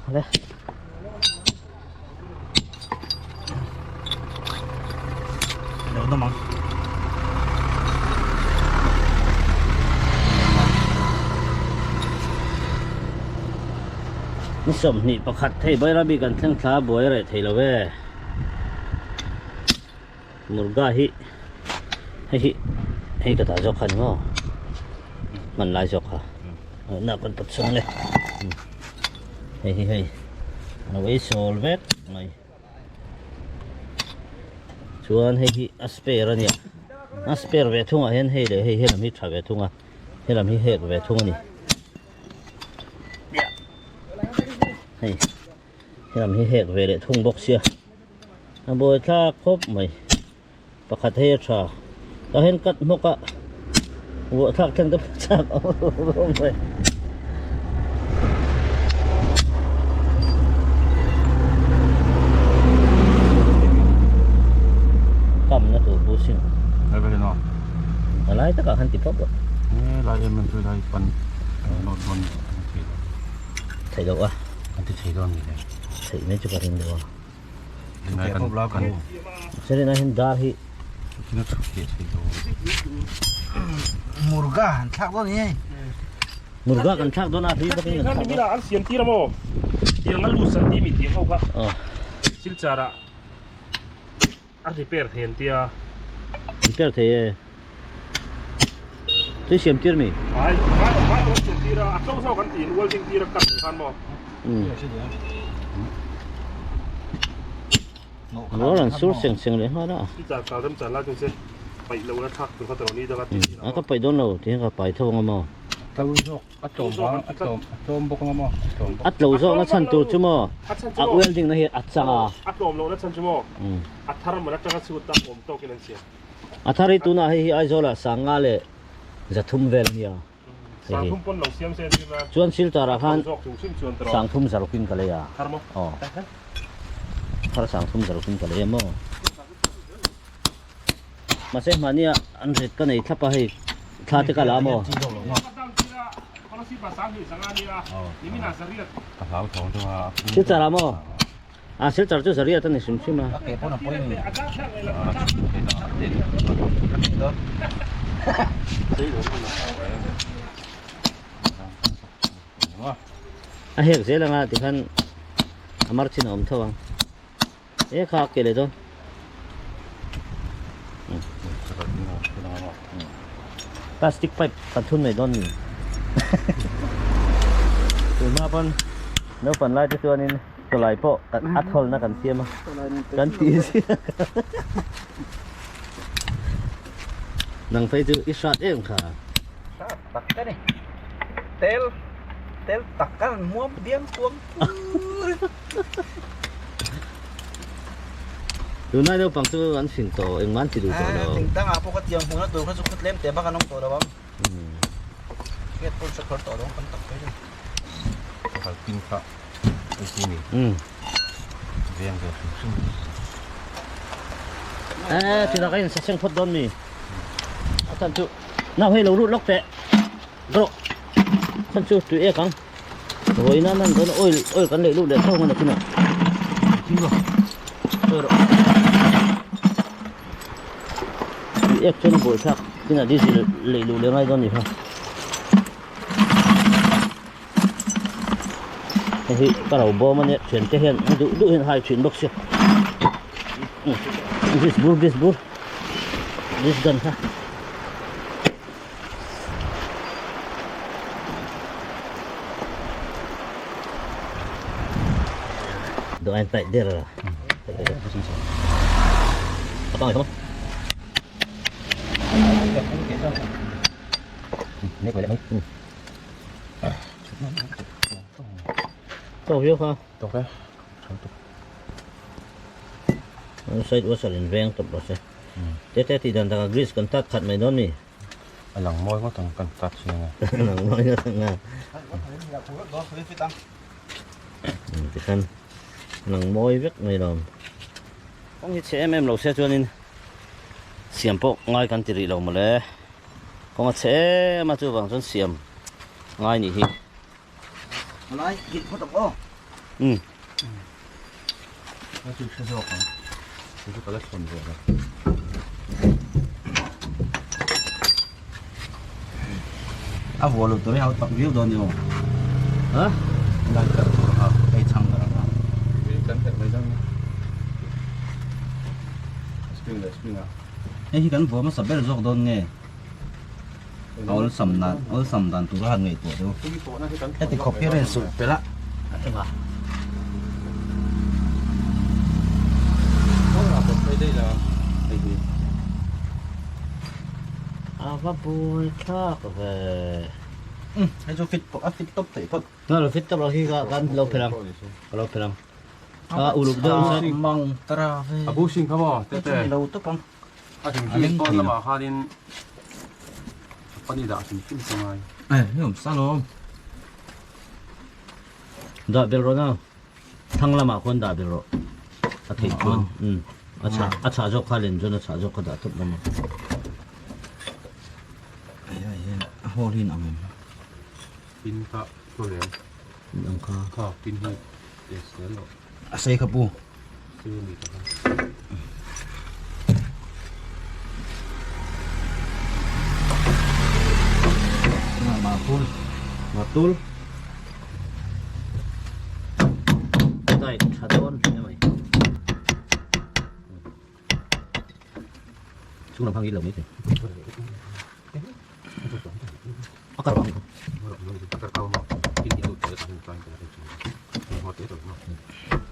Ale. Lo dam ang. Ni 21 thei Bairabi kan thleng thla buai reh thei lo e. Murga hi hei hi hei ka dah zawk kha ni maw hman lai zawk kha na kan pawt chhung le hei hi hei a lo ei sawl vek mai chuan hei hi a spare a nia a spare ve thungah hian hei leh hei helam hi tha ve thung a helam hi hek ve thung a ni hei helam hi hek ve leh thung bawk sia A buai thlak khawp mai pakhat hei a tha tah hian cut hmawk a vuah thlak thleng te pawh chak a awm mai kam na tur bu sin a lai takah khan ti phawt rawh lai em em chu lai pan nawt dawn thei loh a an ti thei dawn ni le theih mai chu ka ring deuh a Serena hian dar hi Murga an thlak dawn ni. Murga kan thlak dawn a hlui bawk in kan thlak dawn. An siam tir a maw? Tiang a loose an ti mi tiang ho kha. Silchar ah a repair thei an tia. Repair thei e. Tui siam tir mi? Ai, vai vai an siam tir a, a tlo zawk an tiin welding tir a cut khan maw? Rual an sur seng seng leh nghal a. Char kal rem char lai chu se paih lo la thlak tur kha tawh ni dang a ti. A ka paih dawn lo ti hian ka pai tho ang a maw? Tlo zawk a tlawm vang a tlawm a tlawm bawk ang a maw? A tlawm bawk. A tlo zawk na chhan tur chu maw? A welding na hi a chang a. A tlawm loh na chhan chu maw? A thar man atanga chhut a awm tawkin an siam. A thar hi tunah hei hi Aizawl ah sanga leh zathum vel a nia. Hei hi. Chuan Silchar ah khan sangthum zarukin ka lei a. Aw. Thar sangthum zarukin ka lei a maw. Mahse hmahnia an ret ka nei thlap a hei thla te ka la a maw. Silchar ah maw. A silchar chu zariat a ni hrim hrim a. A hek zel anga tikhan a mar chin a awm tho ang. E kha a ke leh dawn. Plastic pipe kan thun mai dawn ni. Tun hma pawn naupang lai te chuanin tawlai pawh kan a thawlna kan siam a kan tih zia nang phei chu i hrat em kha. Hrat tak ka ni. Tel tel tak ka rawn hmuam biang kuang pur. Tunlai naupang chu an fing tawh engmah an ti duh tawh lo. Thingtangah pawh ka tiang hmuhna tur kha chu khaw tlem te bak an awm tawh lo ang. Hriat pawh hre kher tawh lo ang tam tak phei chu. Pakhat pin kha engti ni? Veng ve hrim hrim. Eh, tina ka in saseng phawt dawn mi. A chan chu nau hei lo lut lawk teh. Bro. Chan chu tui ek ang. Vawiin a nan dawn oil oil kan leh lut leh tho ang a nakinah. Tui ek chuan a buai thlak tinah diesel leh luh leh ngai dawn a ni kha. Hei hi ka lo bawm a nia thiante hian an duh duh hian hai thin bawk sia. This bur this bur this gun kha. Doa anh tại đây rồi. Apa không? Tawk viau kha. Tawk e. Side washer in veng tawp rawh se. Tete tih dan takah grease kan tat khat mai dawn mi. A lang mawi ngawt ang kan tat chiang a. A lang mawi ngawt ang a. Tikhan a lang mawi vek mai lawm. Kawng hi chhe em em lo se chuanin siam pawh ngai kan ti rih lo mawle. Kawng a chhe em a chuvang chuan siam ngai nih hi. Lai, git phawt ang aw. Um. A chu hre zawk ang. Chu chu ka la thawn ve lo. A vuah lo tur hi hau tak viau dawn ni aw. Ha? Lai kar tur kha hei chhang dar ang a. Kan herh mai dawn nia. Spring leh spring ah. Hei hi kan vuah hmasa ber zawk dawn nge? A awlsam dan awlsam dan tur a han ngaihtuah deuh. Heti khawp hi a rawn sulh pelh a. A va buai thlak ve. Hei chu fit pawh a fit tawp theih phawt. Nga lo fit tawp lo hi ka kan lo phelh ang. Ka lo phelh ang. A uluk deuh zet. Mang tara ve. A bushing kha maw tete. Hei chu ni lo tawp ang. A hrim hrim pawn lamah khanin pani dah hrim hrim chu ngai. Eh, hei awm sa lawm. Dah bel rawh na. Thlang lamah khuan dah bel rawh. A theih chuan. Um. A chhah a chhah zawk kha len chuan a chhah zawk kha dah tawp lamah. Ai ai ai a hawl hi in ang em. Pin kha thaw lem. In ang kha. Kha pin hi test zel rawh. A sei kha pu. Sei a ni ta kha. Matul. Matul. Tight tha dawn hle mai. Chung lam hang i lo mai thei. A kar ang.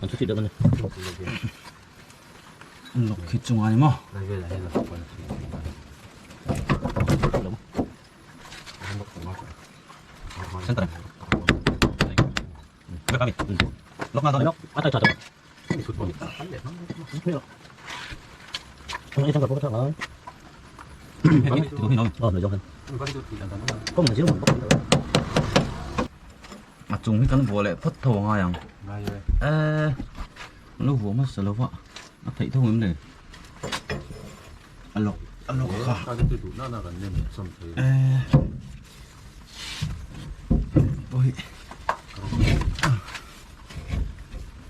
An chu ti deuh a ni. Lok khi chunga ni maw? Center. Lok nga dawn. A tai tha tawh. A chung hi kan vuah leh phawt tho a ngai ang eh an lo vuah hmasa lo va a theih tho em le a lawk a lawk kha eh oi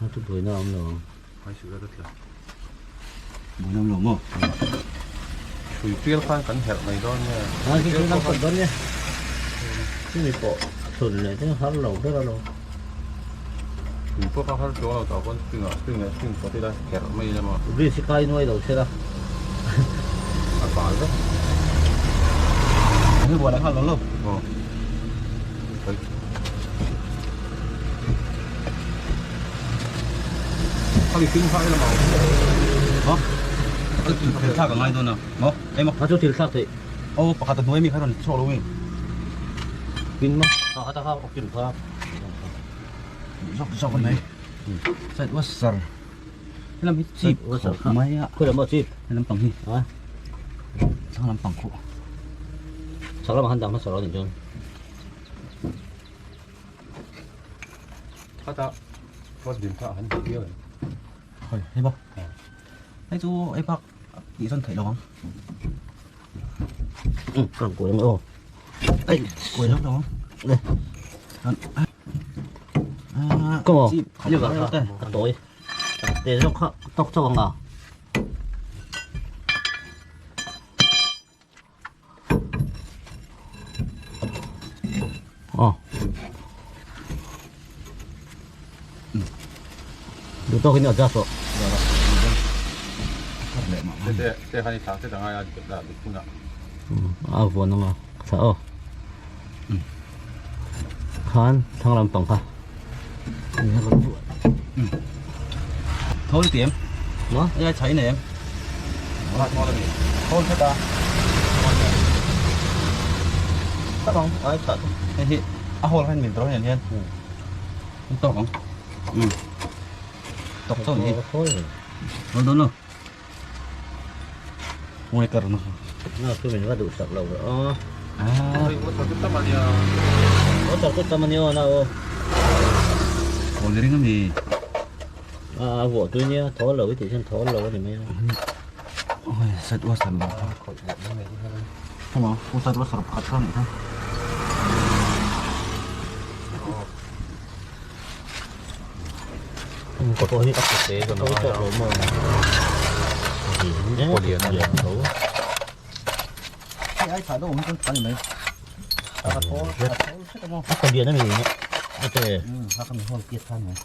A chu buaina a awm lo ang. Buaina awm lo maw? Hrui pial khan kan herh mai dawn nge? A khi khi kan kawt dawn nge. Chumi pawh thun leh chu har lo ber a lo. Hrui pawh kha har chuang lo tah pawn spring ah spring leh spring pawt ila herh mai ila maw? Bridge hi kai nuai lo se la. A bal vek. Hei buaina kha lo lo. Aw. Khami pin kha ila mau. Maw? Thil thlak a ngai dawn a. Maw? Emaw? A chu thil thlak theih. Aw pakhat a hnuai mi kha rawn chhuak lo nge. Pin maw? Ha ha ta kha pin kha. Zawk zawk a mai. Side washer. Helam hi chip khawp mai a. Khawi lam maw chip? Helam pang hi. A. Chhang lam pang khuh. Chhak lamah khan dah hmasa rawh a nih chuan. Khata bus din kha han hmuh viau em? Hoi, hei bawk. Hei chu ei bak tih chuan theih lo ang. Ka rawn kuai ang aw. Ei, kuai lo lo ang. Le. À, Ka maw? chip Liver kha a tawi. Te zawk kha tawk chauh ang a. Aw. Duh tawk in adjust rawh. Te te khan i thlah te tangai a dah dik hunah. A vuan anga ka thlah aw. Khan thlang lampang kha. Thawl ti em? Maw? Ei ai chhai nei em? Thawl khat a. Tak ang, ai tak. Hei hi a hawl khan min draw hian hian. An tawk ang. Um. Tawk chauh ni. Thawl. Thawl dawn lo. Ngai kar na. Na tu min va duh sak lo ve aw. Ah. Water tu tam ania na aw. Thawl ring ami. A vuah tui nia thawl lo i tih chuan thawl lo a ni mai a. Oi sat wa sat lo. Hema pu sat wa sar pakhat kha nih kha. Pawh hi a kute zawn a ngai a. Kaw lian a ni tho. Hei ai thah deuh awm hi chuan tha ni mai. A thawl a thawl hret a maw. A kaw lian a mi ni. A te. A ka mi hawl kiat kha ni mai.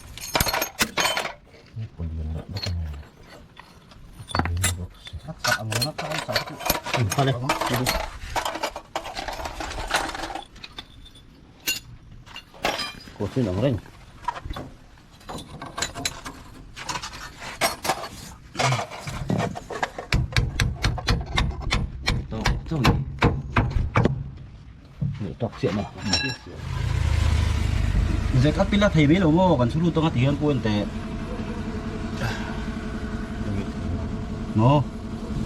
Kaw lian lah bawk a ni. A chak ang reng a kha a chak chu. Phal e. Kaw chin ang reng. Tawk chiah maw. Zek a pila thei mai lo maw kan chhulu tawng a ti hian pawh en teh. Maw?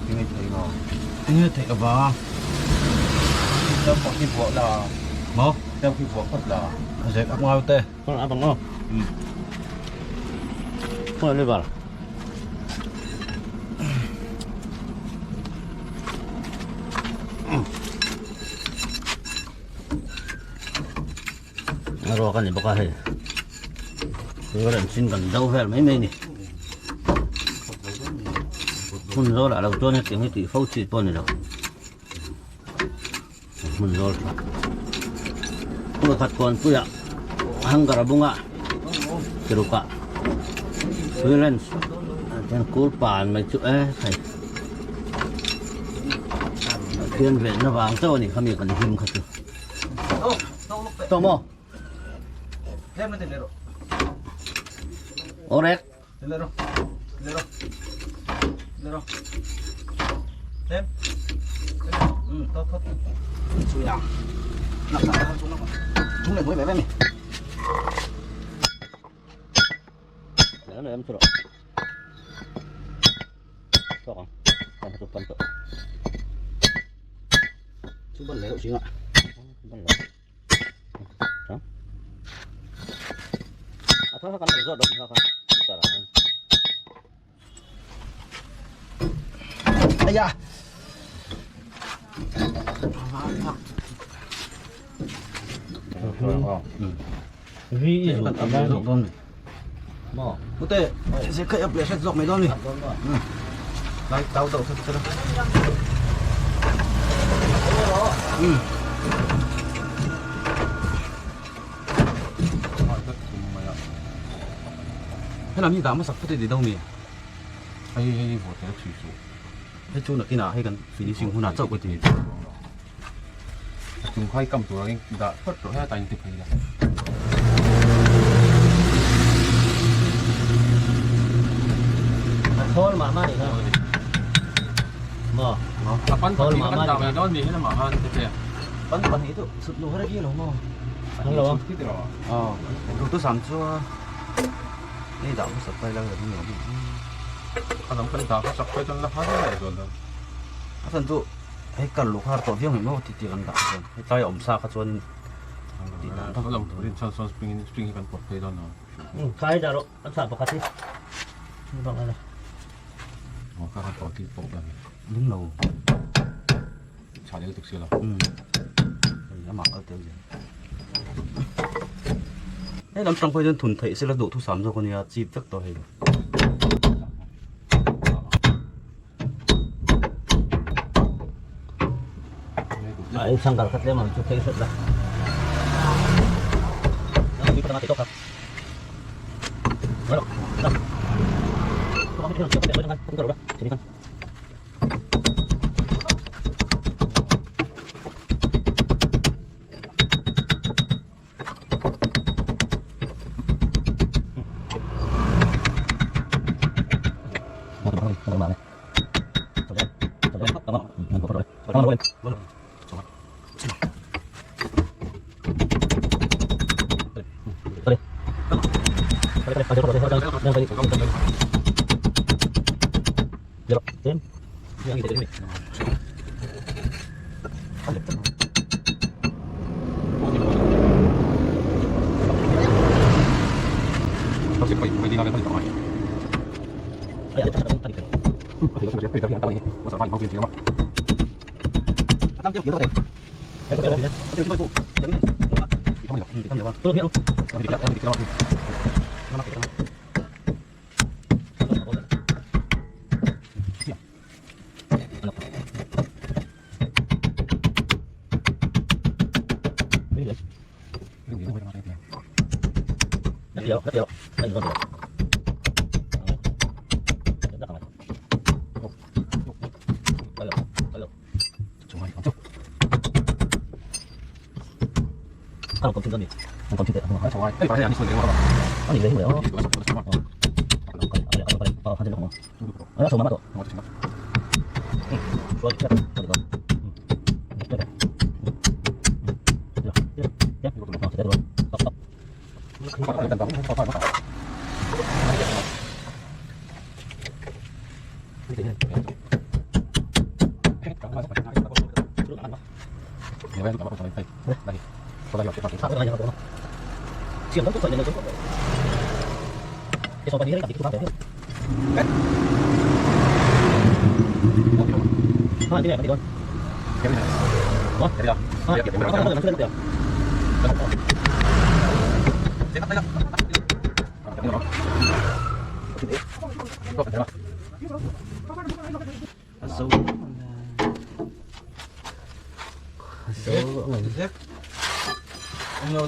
Tinge thei lo. Tinge theih lo va. Dam pawh hi vuah la. Maw? Dam hi vuah phawt la. Zek a ngau te. Con a bang aw. Con le bar. A ruak a ni bawk a hei. Tui ran chin kan do vel mai mai ni. Hmun zawl ah lo chuan hetiang hi tih fo chi pawh a ni lo. Hmun zawl tha. Hmun khat kawnpui ah hanger a bung a tiruk ah tui ran chuan kul pan mai chu e hei. Pathian venna vang chauh a ni khami kan him kha chu. Tawh maw? Aw rek. Lem lem chu rawh. Tawk ang. Kan chu pan tawh. Chu ban leh deuh zing a. Ban leh. Chang. A thar kha kan zawt dawm kha kha. Tara. Aya. Vi i zut Kan zawk dawn ni. Maw. Ute, se khai up leh hret zawk mai dawn ni. Lai tau deuh kha chu. Helam hi dah hmasak phawt i ti deuh mi? Hei hei vawt tel thui chu. Hei chu nakinah hei kan finishing hunah chauh ka ti. A chung khai kam tur angin dah phawt rawh heta in ti phei la. A thawl mah mah ni kha. Maw. A pan Thawl pahnih mah kan mah dah ni mai kha. dawn mi helamah khan te che. Pan pahnih chu sut luh har a lo maw? Hello. Sut khi ti rawh. Aw, duhtu sam chu a hei dah hmasak phei la ka ring lo maw? A lam kan dah hmasak phei chuan la har leh zual dawn. A chhan chu hei kar luh har tawh viau mai maw ti tih kan dah chuan hei tlai a awm sa kha chuan tih dan A lam turin chuan sawn spring in spring hi kan pawt phei dawn lo. Khai dah rawh a chah pakhat hi. Bang ala. Aw kha kan pawt tih pawh ban. Ling lo. Chah leh lutuk si lo. Hei amah kal tel zel. Hei lam tang pawh hian thun theih sela duhthusam zawk ania chip vek tawh hei. Ai sangkar khat lem ang chu phei hret la.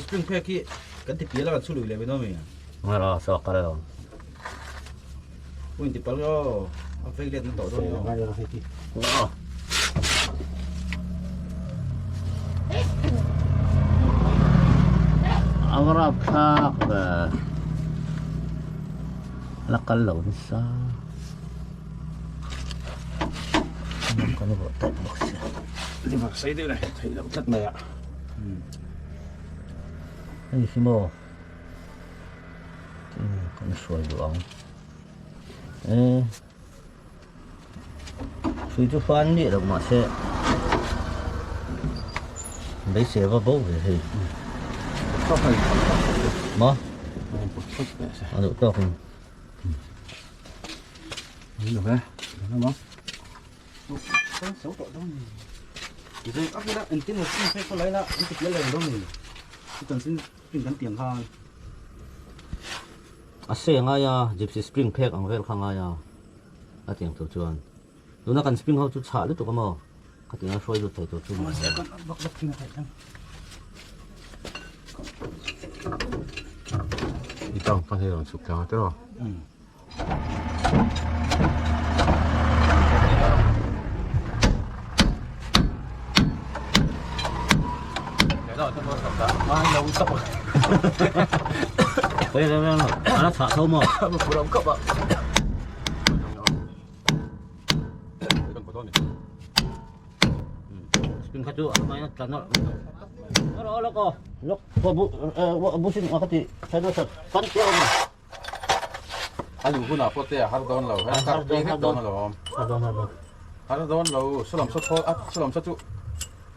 Spring phek hi kan ti pial a kan chhu lui leh mai dawn mi? Nga lo so ka lo. Ui ti pal lo a vei let na tawh dawn lo. Avrap thlak ve la kal lo nasa kan vawh tawp bawk sia. Liver sei deuh le theih loh tlat mai a. Hei hi maw kan hruai duh ang e hrui chu fan miah lo mahse beisei va bo ve hei maw a duh tawk in A sei a ngai a, gypsy spring phek ang vel kha a ngai a, a tiang tur chuan. Tuna kan spring ho chu chhah lutuk a maw? Ka ti a hruai lut thei tur chu. I tang khan hei rawn chhuk tlang a tiraw? A luh hunah pawh te a har dawn lo he kar phei vek dawn alawm har dawn lo salam sa thawl a salam sa chu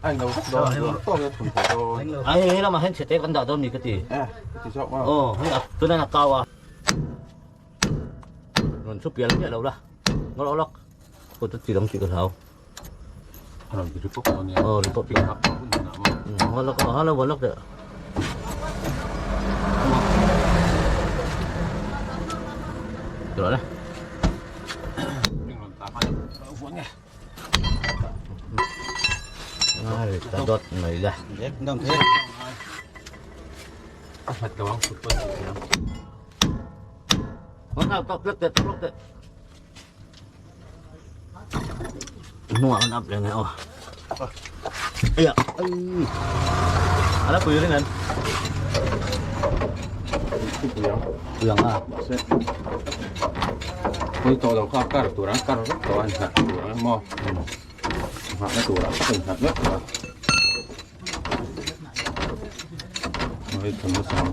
a englo vek dawn duh ang tawk in a thun thei dawn a hei lamah hian chhete kan dah dawn ni ka ti e ka ti zawk maw aw hei a tunah a kau a rawn chu pial miah lo la ngawlh lawk kut a ti lam tih ka hlau a rawn ti ri pawp dawn nia aw ri pawp ping hak hun hunah maw ngawlh lawk a lo lawk teh Rồi đấy. Ta đốt này ra. Nó tóc rất tệ, tóc rất tệ. Nó ăn ập lên này. Ây da. Ala pui ring an. Pui ang a. Pui tawh lo kha kar tur ang kar vek tawh a innghat tur ang maw nghahna tur ah tak innghat vek tawh a hei thun nasa ang.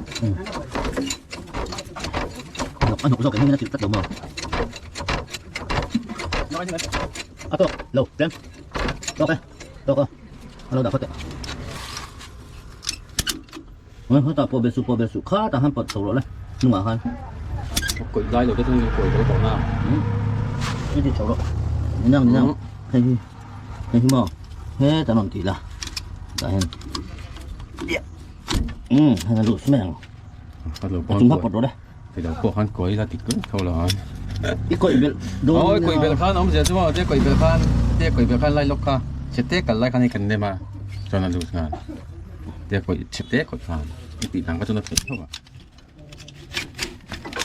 A hnawk zawk em hian a chilh tlat lo maw? A tawk lo tlem tawk e tawk a a lo dah phawt teh. Oi hawtah pawh bel suh pawh bel suh kha tah khan pawt chho rawh le hnungah khan. Kawih lai lo te thung in kawih lo tawh na. Hei ti chho rawh ninang ninang hei hi hei hi maw hetah an rawn tih la tah hian um hei a lut mai ang a chung kha pawt rawh le. Hei lo pawh khan kawih la ti tlut tho lo ang. I kawih belh dawn Oi kawih belh khan awmzia chu maw te kawih belh khan te kawih belh khan lai lawk kha chhe te kal lai khan hei kan nem a chuan a lut nghal. Te kawih chhe te kawih khan. I tih dan kha chuan a theih tho a.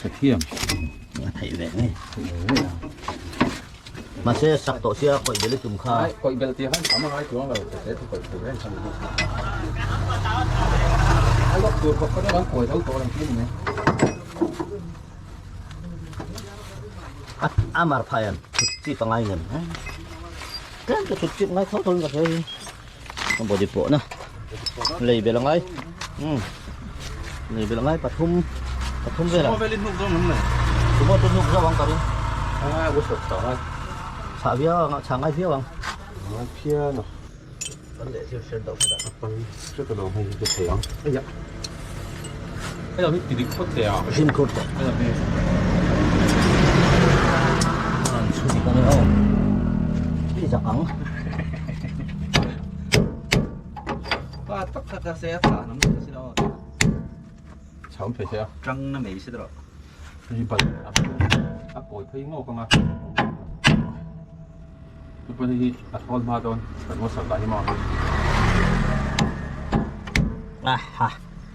Ka thiam. A theih ve ngei. Mahse sak tawh sia kawih bel i tum kha. Ai kawih bel tih khan tam a ngai chuang lo te te kawih tur reng kha ni. A lawk tur khawp kha chuan an kawi tho tawh reng thin mai. A a mar phai an thut chip a ngai ngem. Tlem chu thut chip ngai tho tho in ka hria hi. A body pawh na lei bel a ngai. Um lei bel a ngai pathum pathum vel a. Sumo velin hnuk zawng ang le. Sumo chu hnuk zawk ang ka ring. A u sawt chah ngai. Chah viau ang a chah ngai viau ang. Ngai phian a. Kan leh thil hriat deuh hret a. Kan hre ta lo hei hi ka thei ang. Aia. Hei lo hi ti dik phawt teh a. Hrim khur teh. Hei lo hi. An chhu dik ang e aw. I zak ang. Pa tak kha ka se a tha nam se si lo. Chham thei se a. Tang na mai se ro. Hei bal a kawi phei ngawk ang a. Tupawh hi a thawl hma dawn kan WhatsApp lah hi maw. Aha.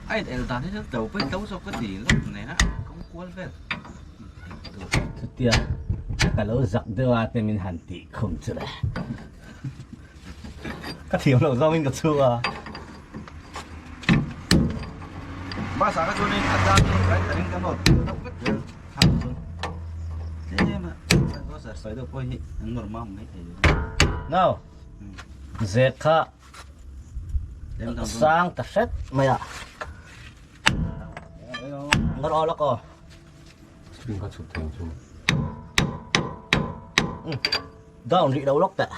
A in el dan hi chu to pawh in to zawk ka ti lawk nen a kawng kual vel. Chutia ka lo zak deuh a te min han tih khum chu le. Ka thiam loh zawngin ka chhung a. Bus ah ka chuanin a tan chu right takin ka nawt deuh vek zel thlang chu tlem a bus ah sawi deuh pawh hi an nawr mam mai thei. No. Zek kha sang ta hret mai a. Ngawr aw lawk aw. Spring kha chhut thei ang chu. Down rih lo lawk teh.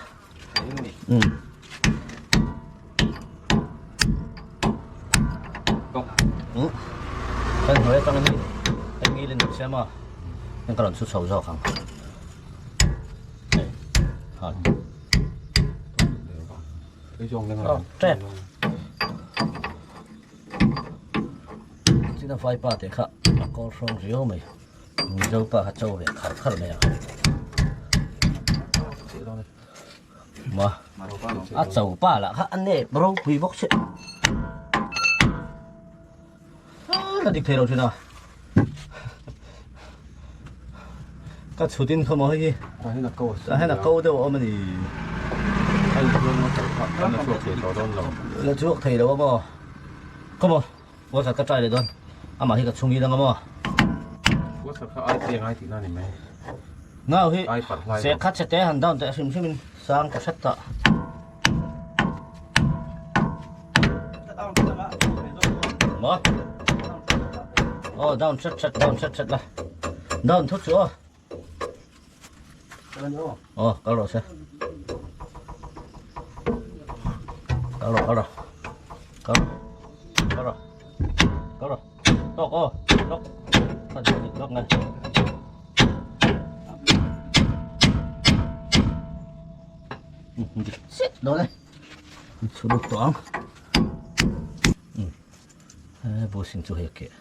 Kan hnuai atangin hi hei ngilin an siam a, heng ka rawn chhu chho zawk ang. Hei, han. Oh, tep. China vai pa te kha a kawl hrawng riau mai. Mizo pa kha cho ve khar khar mai a. Ma a cho pa lah kha a nep ropui bawk si. A dik thei lo thin a. Ka chhutin kha maw hei hi. A hen a ko deuh a awm a ni. La chhuak thei lo a maw. Come on. Whatsapp ka try leh dawn. Amah hi ka chhung i dang a maw? Whatsapp kha ai peng ai tihna a ni mai. Nau hi se khat che te han down teh hrim hrim in sang ka hret ta. Maw? Oh down hret hret down hret hret la. Down thut chu aw. Aw kal rawh se. Kal rawh kal rawh. Kal kal rawh. Kal rawh. Tawk aw. Lawk. Kha dik dik lawk ngai. Dik chiah dawn e. Chhuluk tawh ang. Busin chu hei a keh.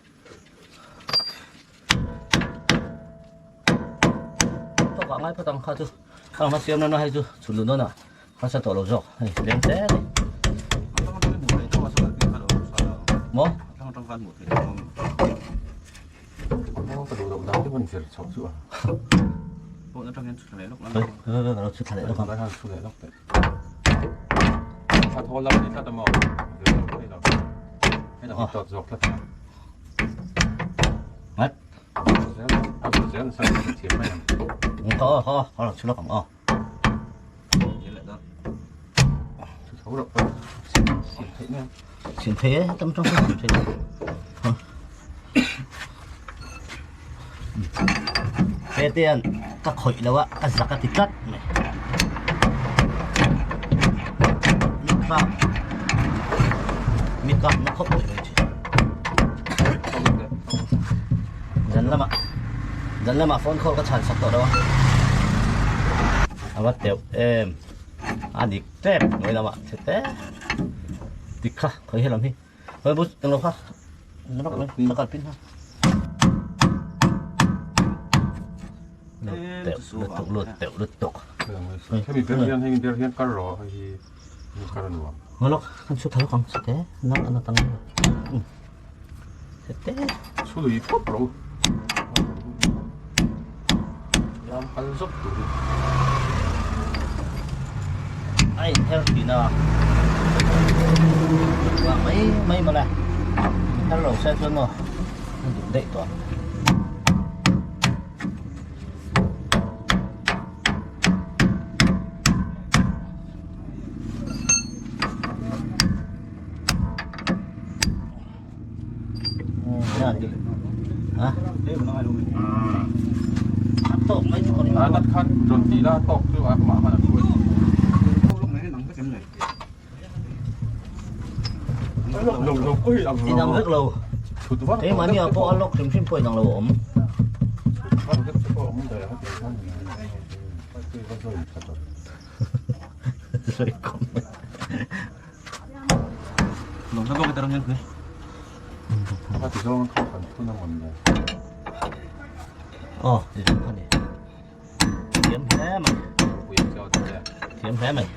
Tawkah ngai phawt ang kha chu khang hma siam nana hei chu chhun lun dawn ah harsa tawh lo zawk hei leng te a ni maw Ngắt. Có có có là chú nó còn o. Xin thế tâm trong cái thế. Thế tiền các khởi đâu á, các giặc các thịt cắt này. Mi kap na khawp mai mai thin. Zan lamah zan lamah phone call ka chhan sak tawh lo a. A va teuh em a dik tep hnuai lamah che te dik kha khawi helam hi khawi bus englo kha ka kalpin kha. Lut teuh lutuk lut teuh lutuk. Hemi ber hian hemi ber hian kar rawh hei hi kar a nuam. Ngalok kan chhut thar ang chhe te na na tang. Tete. Chului phawt ro. Lam kal zawk tur. A inher thin a. Vang mai mai mawle. Inher lo se chuan maw a duh daih tawh ang. Nat khan rawn ti la tawk chu a mah khan a thu a ni. Lo lo pawh hi ang lo. Inang vek lo. Thut var. Keimahni ah pawh a lawk hrim hrim pawh inang lo a awm. Thut var vek te pawh a awm daih a hetiang khan. Sawi kawm. Aw ti zawng kha ni thiam hle mai thiam hle mai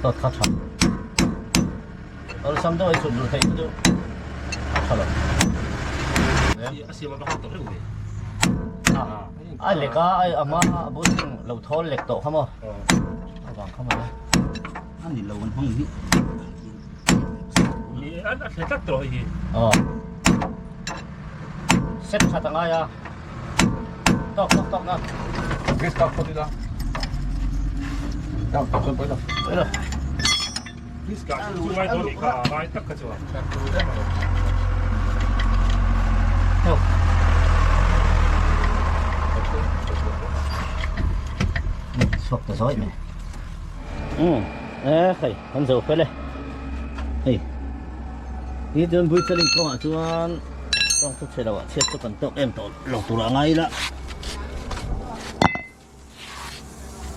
tawt kha tha awlsam deuh a i chhut duh theih chu a tha lo A lek a, a hma a bul lo thawl lek tawh kha maw? A vang kha maw? A ni lo an hmang hi. Ni an a thle tlat tawh hei hi. Aw. Set that a ngai a. Tawk tawk tawk na. Gas kap phawt ila. Dam tawk chuan pawi lo. Pawi lo. Gas kap chu ngai dawn nih kha ngai tak kha chuan. Chhuak ta zawi mai. Umm e hei kan zo fel e. Hei hi chuan Buichaling kawngah chuan tawng chu chhe loh ah chhiat chu kan tawk em tawh lo tur a ngai ila.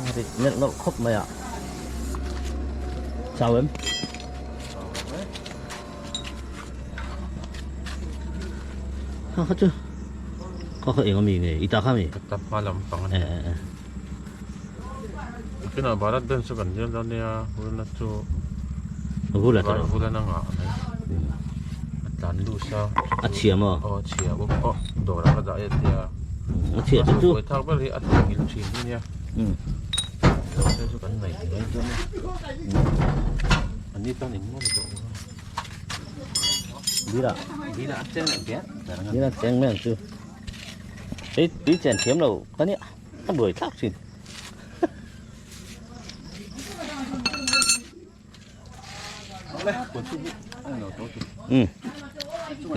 A rit melh nawlh khawp mai a. Chau em? Kha kha chu. Kha kha eng ami nge? I ta kha mi? Ka ta hma lam pang a ni. Eh eh eh. Kinah Bharat dance chu kan hliam dawn nia, Vula chu. Vula ta lo. Vula na ngah mai. A tlan loose a. A chhia maw? Aw a chhia bawk aw dawrah ka dah e tia. A chhia chu chu. A thak ber hi a theihnghilh thin hi nia. Lo se chu kan nei mai dawn a. An ni tan engmaw ni tawh ang a. Dila. Dila a cheng leh biat. Dila cheng mai ang chu. Hei tui chen thiam lo ka nia a buai thlak thin. Um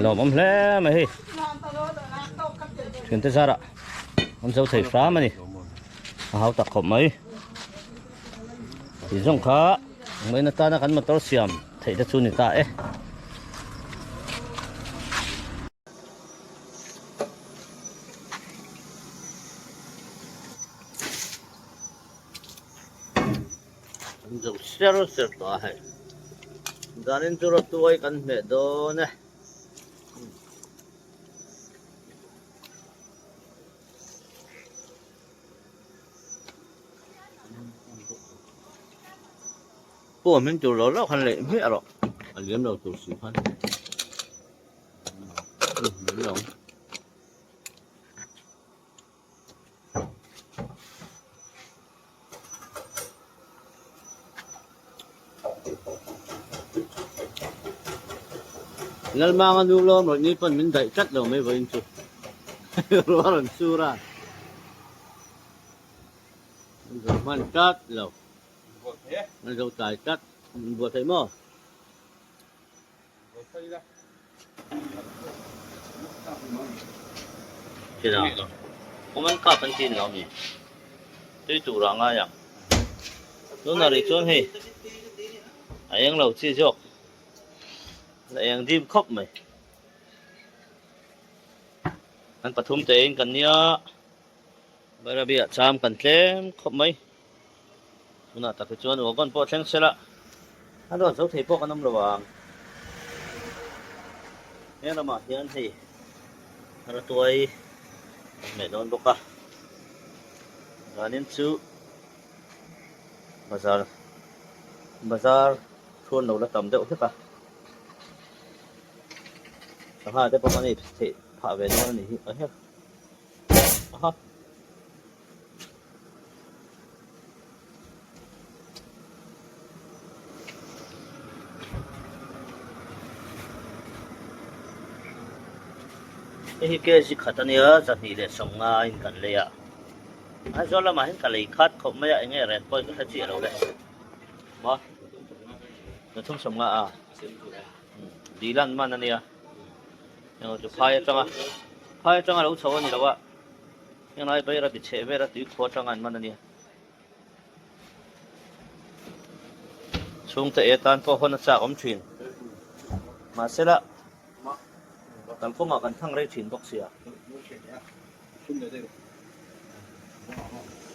lawmawm hle mai hei thiante zarah an zo thei hram a ni a hau tak khawp mai tih zawng kha main atana kan motor siam theih te chu ni ta e. An zo ser ser tawh a hei. Zanin chu rawtuai kan hmeh dawn e. Pawh min tur lo lo khan leh hmiah rawh. A liam lo tur si khan. Liam lo. Lalmanga nu lawm rawih ni pawn min daih tlat lo mai vawiin chu ruah rawn sur a an zo hman tlat lo an zo tlai tlat an buat thei maw. Common cup an tih lo ami tui tur ah ngai ang tunah rih chuan hei a eng lo chi zawk a eng dim khawp mai an pathum te in kan nia Bairabi ah cham kan tlem khawp mai tunah tak hi chuan wagon pawh thleng sela a rawn zo thei pawh kan awm lo ang he ramah hian hei ratuai kan hmeh dawn bawk a zanin chu bazar bazar. Thuan lo la tam deuh hlek a. Sangha te pawh kan ei theih phah ve dawn a nih hi. Ahe. Aha. Hei hi kg khat a nia, 250 in kan lei a. Aizawl lamah hian ka lei khat khawp mai a, eng nge ren pawhin ka hre chiah lo le. Maw? 350 a. Dil an man a nia. Englo chu phai atanga phai atanga lo chho a ni lo a. Henglai Baira bi chheh vel a tui khua atanga an man a nia. Chhungte e tan pawh hawn a chak awm thin. Mahsela kalkawngah kan thang rei thin bawk sia.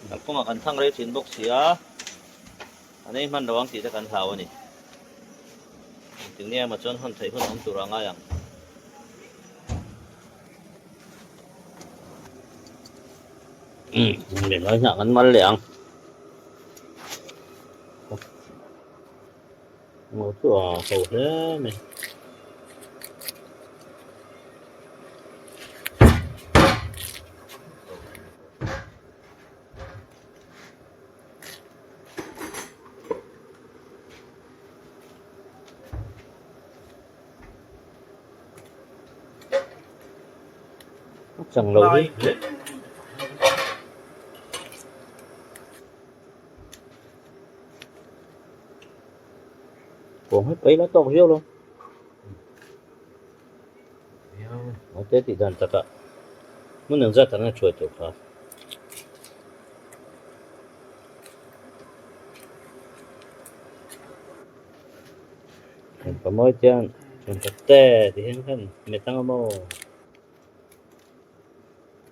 Kalkawngah kan thang rei thin bawk sia. An ei hman lo ang tih te kan hlau a ni. Engtin nge emaw chuan hawn theih hun a awm tur a ngai ang. Leh hnah kan mal leh ang. Ngo chu a ho hle mai. Chang lo hi. Cuồng hết ấy nó to viu luôn. Nó thế thì đàn thật ạ. Muốn đừng ra thằng này chuột được hả? Có mỗi chân, chân thật tệ thì hiện thân, mẹ tăng mô.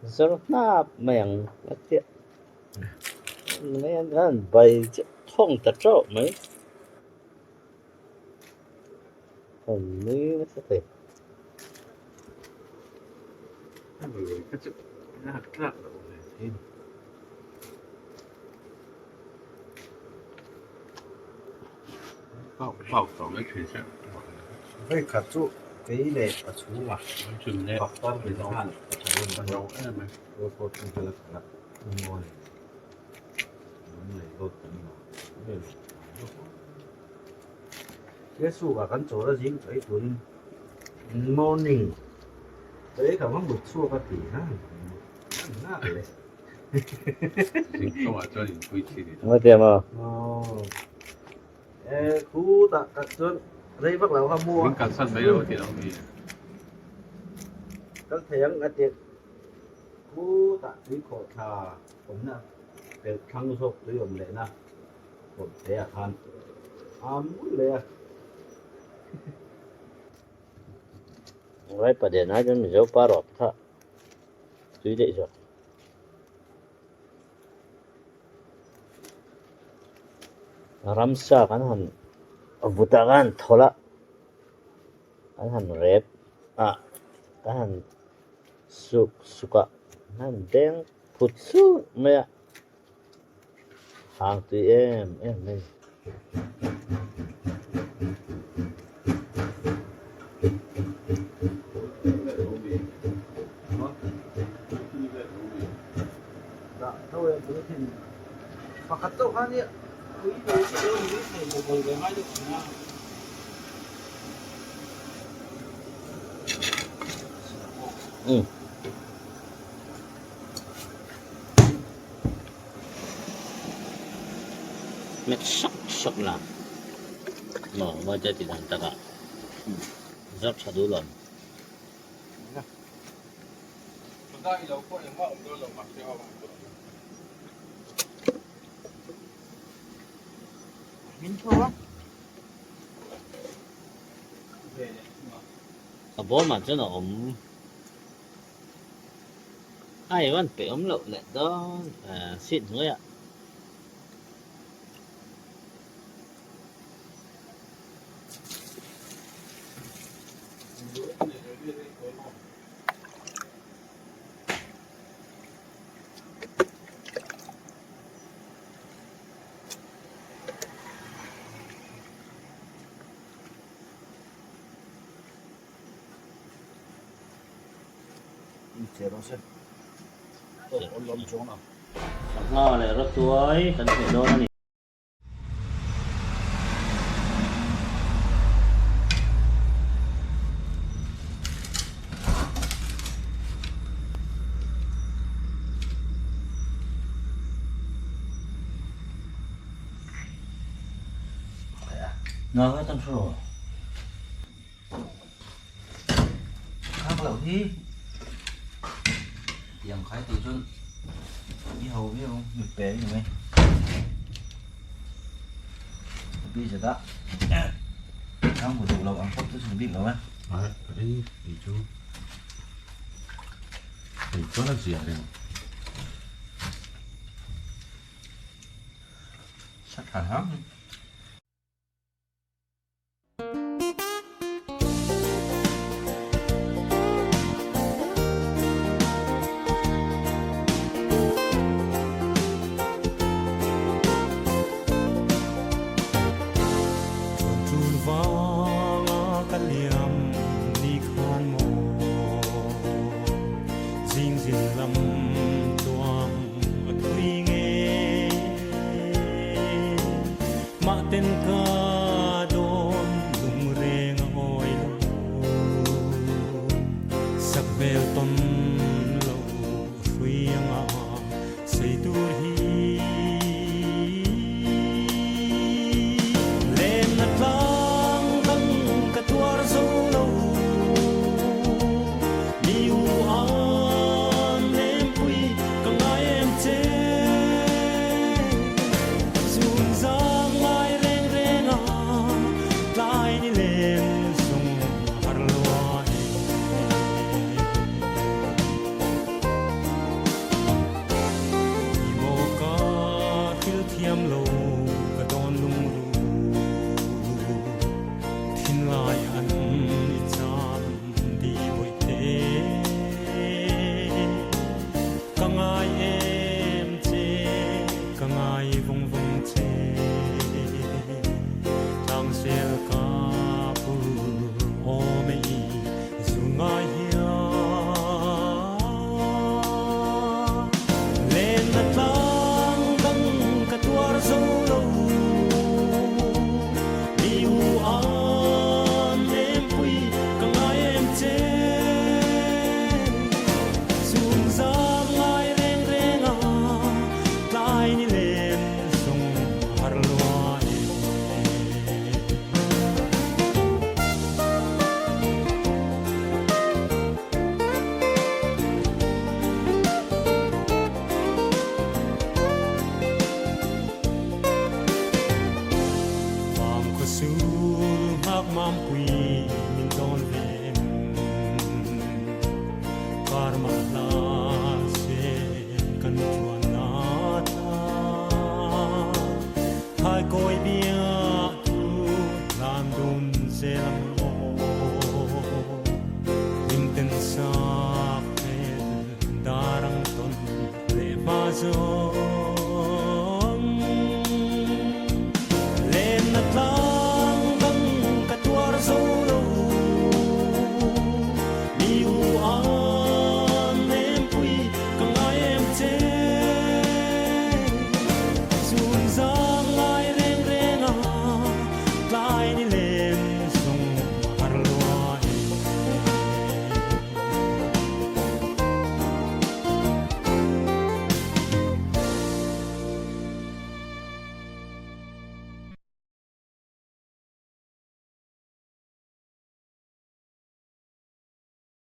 Zor hnap mai ang a tia. Mai an an bai thawng ta teuh mai. Hom nui nasa thei. Vawikhat chu kei leh a chhungah pakpar ve khan ka tha em a, airport chu hel a kal a, Ungawin Lunglei road kan nawr vel Kesukah kan chawl a zing chaw ei turin morning chaw ei kham a mut chhuak a ti ha nghak leh. E khu tak tak chuan rei vak lo kha mu a. Kalsan mai lo ti lo mi. Kal thei ang a ti khu tak tui khawh thla awmna pelh thlang zawk tui awm lehna kawt te ah khan a mu leh a. Vai paden ai chuan Mizo pa rawp kha tui daih zawk. Ramsa kan han vut ah khan thawlh a, kan han rep a, kan han suk suk a, kan han beng phut chut mai a, hang tui em em mai. Met sak sak la maw mawi te tih dan takah zar tha duh lo. A bawmah chuan a awm. Ai van peih awm loh leh dawn seat hnuaiah. Che rawh se. Tawk awl awm chuang ang. Sangha leh rawtuai kan hmeh dawn a ni. Nà cái tân sổ. Khang loh hi tiang khai tih chuan i ho viau ang mit pe ni mai pi zet a khang hmu duh lo ang pawh chu chhun bik lo e. Ai ei ei chu ei chuan a zia reng. Sa tha hang.